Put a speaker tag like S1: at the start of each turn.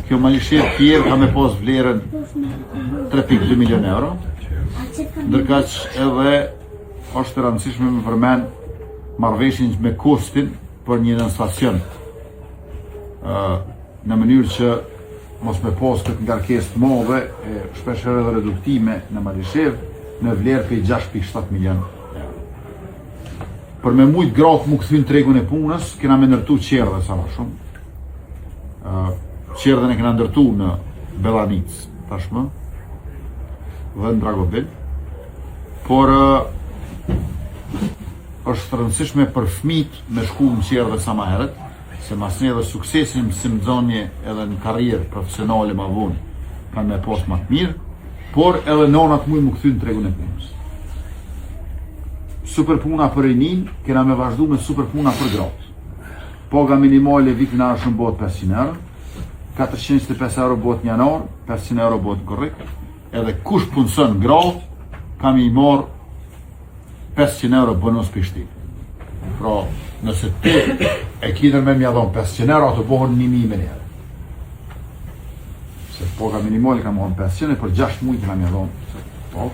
S1: Kjo Malishevë Fier ka me pos vlerën 3.2 milion euro, ndërkaq edhe është e rëndësishme me përmen marrëveshjen me KOSTT-in për një nënstacion në mënyrë që mos me pos këtë ngarkesë të madhe e shpeshherë edhe reduktime në Malishevë në vlerë prej 6.7 milion euro. Për me mujtë gratë mu kthy në tregun e punës, kena me ndërtu çerdhe sa ma shumë. Çerdhen e kena ndërtu në Bellanicë tashmë dhe në Dragobil. Por është rëndësishme për fmijt me shku në çerdhe sa ma herët, se masnej edhe suksesin mësimnxënie edhe në karrierë profesionale ma vonë kanë me pas ma të mirë, por edhe nonat mujnë mu kthy në tregun e punës. Super puna për rinin, kena me vazhdu me super puna për gratë. Paga minimale vitin e ardhshëm bëhet 500 euro, 425 euro bëhet në janar, 500 euro bëhet në korrik, edhe kush punëson gratë, ka me i marrë 500 euro bonus prej shtetit. Pra, nëse ti e ki ndërmend me ja dhonë 500 euro, ato bohen 1000 menjëherë. Se paga minimale ka me konë 500 e për 6 mujë kena me ja dhonë. Po.